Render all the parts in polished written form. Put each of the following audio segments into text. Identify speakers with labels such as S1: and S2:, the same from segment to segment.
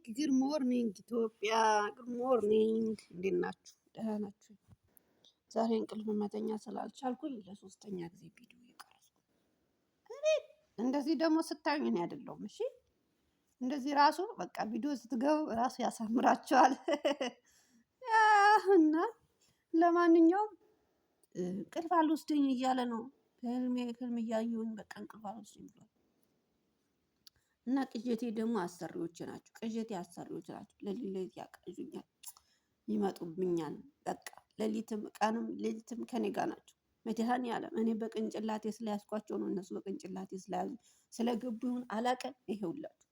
S1: Good morning ኢትዮጵያ፣ good morning። እንዴት ናችሁ? ደህና ናችሁ? ዛሬ እንቅልፍ መተኛ ስላልቻልኩኝ ለሶስተኛ ጊዜ ቪዲዮ እየቀረጽኩ እንደዚህ ደግሞ ስታዩኝ እኔ አይደለሁም። እሺ እንደዚህ ራሱ በቃ ቪዲዮ ስትገቡ ራሱ ያሳምራቸዋል። እና ለማንኛውም እንቅልፍ አልወስደኝ እያለ ነው። ህልሜ ህልም እያየሁኝ በቃ እንቅልፍ አልወስደኝ ብሏል። እና ቅዠቴ ደግሞ አሰሪዎች ናቸው። ቅዠቴ አሰሪዎች ናቸው። ሌሊት ሌሊት ያቃዡኛል፣ ይመጡብኛል። በቃ ሌሊትም ቀንም ሌሊትም ከኔ ጋር ናቸው። መድኃኒዓለም እኔ በቅንጭላቴ ስለያዝኳቸው ነው። እነሱ በቅንጭላቴ ስለያዙ ስለገቡ ይሁን አላውቅም። ይሄውላችሁ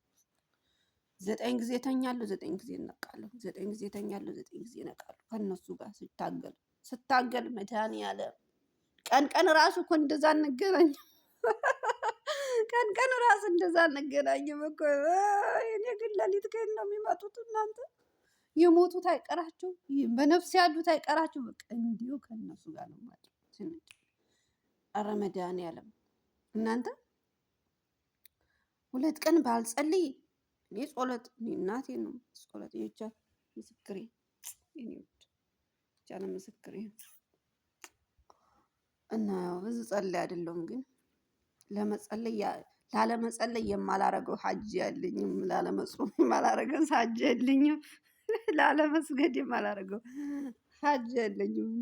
S1: 9 ጊዜ ተኛለሁ፣ 9 ጊዜ እነቃለሁ። 9 ጊዜ ተኛለሁ፣ 9 ጊዜ እነቃለሁ። ከእነሱ ጋር ስታገል ስታገል መድኃኒዓለም ቀን ቀን ራሱ እኮ እንደዛ እንገናኝ ቀን ቀን ራሱ እንደዛ እንገናኝም እኮ። እኔ ግን ሌሊት ከየት ነው የሚመጡት እናንተ? የሞቱት አይቀራቸው፣ በነፍስ ያሉት አይቀራቸው። በቃ እንዲሁ ከእነሱ ጋር ነው ማለት ነው። ኧረ መድኃኒዓለም እናንተ 2 ቀን ባልጸልይ እኔ ጸሎት እኔ እናቴ ነው ጸሎት ይቻ ምስክሬ ብቻ ነው ምስክሬ። እና ያው ብዙ ጸልይ አይደለሁም ግን ለመጸለይ ላለመጸለይ የማላረገው ሀጅ ያለኝም፣ ላለመጾም የማላረገው ሀጅ የለኝም፣ ላለመስገድ የማላረገው ሀጅ የለኝም።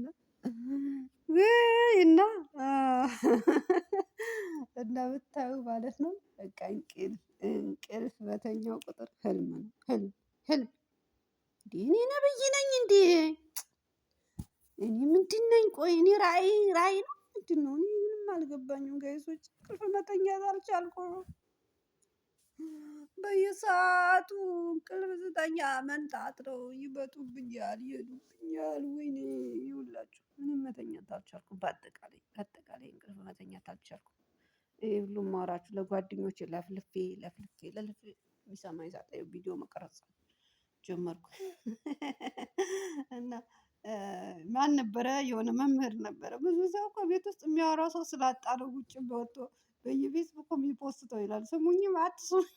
S1: እና እና ብታዩ ማለት ነው በቃ እንቅልፍ እንቅልፍ በተኛው ቁጥር ህልም ነው፣ ህልም ህልም። እንዴ እኔ ነብይ ነኝ እንዴ? እኔ ምንድን ነኝ? ቆይ እኔ ራእይ ራእይ ነው ምንድን ነው? እኔ ምንም አልገባኝም guys ኦች። እንቅልፍ መተኛት አልቻልኩም። በየሰዓቱ እንቅልፍ ስተኛ መንጣት ነው። ይመጡብኛል፣ ይሄዱብኛል። ወይኔ ይኸውላችሁ ምንም መተኛት አልቻልኩም። በአጠቃላይ በአጠቃላይ እንቅልፍ መተኛት አልቻልኩም። ይሄ ሁሉ ማወራችሁ ለጓደኞቼ ለፍልፌ ለፍልፌ ለፍልፌ የሚሰማኝ ሳጣ ቪዲዮ መቅረጽ ጀመርኩ። እና ማን ነበረ የሆነ መምህር ነበረ። ብዙ ሰው እኮ ቤት ውስጥ የሚያወራ ሰው ስላጣ ነው ውጭ ወጥቶ በየፌስቡኩ የሚፖስተው ይላል። ስሙኝም አትስሙኝ።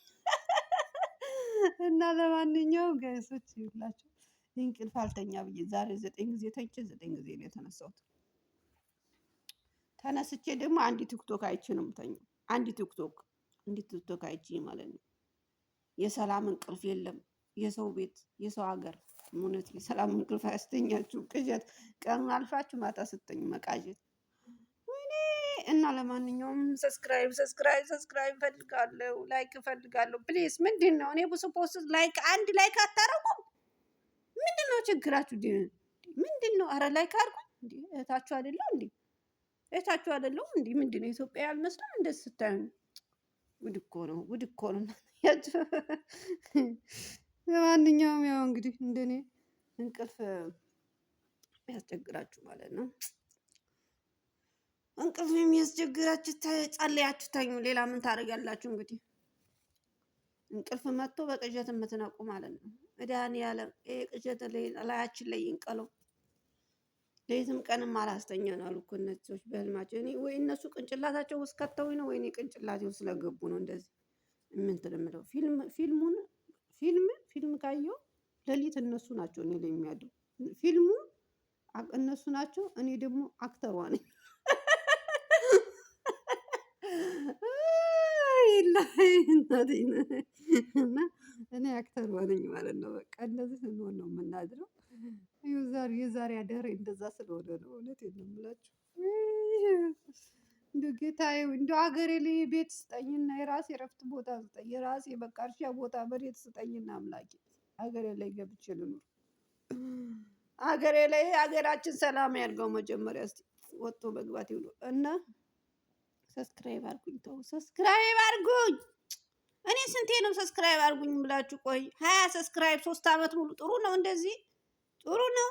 S1: እና ለማንኛውም guys ኦች ይኸውላችሁ እንቅልፍ አልተኛ ብዬ ዛሬ 9 ጊዜ ተኝቼ 9 ጊዜ ነው የተነሳሁት። ተነስቼ ደግሞ አንድ ቲክቶክ አይቼ ነው የምተኛው። አንድ ቲክቶክ አንድ ቲክቶክ አይቼ ማለት ነው። የሰላም እንቅልፍ የለም። የሰው ቤት የሰው ሀገር እውነት የሰላም እንቅልፍ አያስተኛችሁ። ቅዠት ቀኑን አልፋችሁ ማታ ስተኙ መቃዠት። ወይኔ። እና ለማንኛውም subscribe subscribe subscribe እፈልጋለሁ፣ like እፈልጋለሁ። Please ምንድን ነው እኔ ብዙ post like አንድ like አታረጉም? ምንድን ነው ችግራችሁ? ምንድን ነው? አረ like አድርጉኝ እንዴ! እህታችሁ አይደለሁ እንዴ? እህታችሁ አይደለሁም እንዴ? ምንድን ነው ኢትዮጵያ አልመስልም? እንደዚህ ስታዩኝ ጉድ እኮ ነው፣ ጉድ እኮ ነው። ለማንኛውም ያው እንግዲህ እንደኔ እንቅልፍ የሚያስቸግራችሁ ማለት ነው። እንቅልፍ የሚያስቸግራችሁ ጸልያችሁ ተኙ። ሌላ ምን ታደርጋላችሁ እንግዲህ እንቅልፍ መጥቶ በቅዠት የምትነቁ ማለት ነው። መድኃኒዓለም ይሄ ቅዠት ላያችን ላይ ይንቀለው። ሌሊትም ቀንም አላስተኛን አሉ እኮ እነዚህ ሰዎች በህልማቸው። እኔ ወይ እነሱ ቅንጭላታቸው ውስጥ ከተውኝ ነው ወይ እኔ ቅንጭላቴ ውስጥ ስለገቡ ነው እንደዚህ እንትን የምለው። ፊልም ፊልሙን ፊልም ፊልም ካየሁ ሌሊት እነሱ ናቸው እኔ ላይ የሚያድሩ። ፊልሙ እነሱ ናቸው፣ እኔ ደግሞ actor ዋ ነኝ። እና እኔ actor ዋ ነኝ ማለት ነው። በቃ እንደዚህ ስንሆን ነው የምናድረው። ዛሬ የዛሬ አዳሬ እንደዛ ስለሆነ ነው። እውነቴን ነው የምላችሁ። እንደው ጌታዬ እንደው አገሬ ላይ ቤት ስጠኝና የራሴ እረፍት ቦታ ስጠኝ፣ የራሴ በቃ እርሻ ቦታ መሬት ስጠኝና አምላኬ አገሬ ላይ ገብቼ ልኑር። አገሬ ላይ አገራችን ሰላም ያድርገው። መጀመሪያ እስኪ ወጥቶ መግባት ይሁን እና subscribe አድርጉኝ። ተው subscribe አድርጉኝ። እኔ ስንቴ ነው subscribe አድርጉኝ ብላችሁ? ቆይ 20 subscribe 3 አመት ሙሉ ጥሩ ነው። እንደዚህ ጥሩ ነው።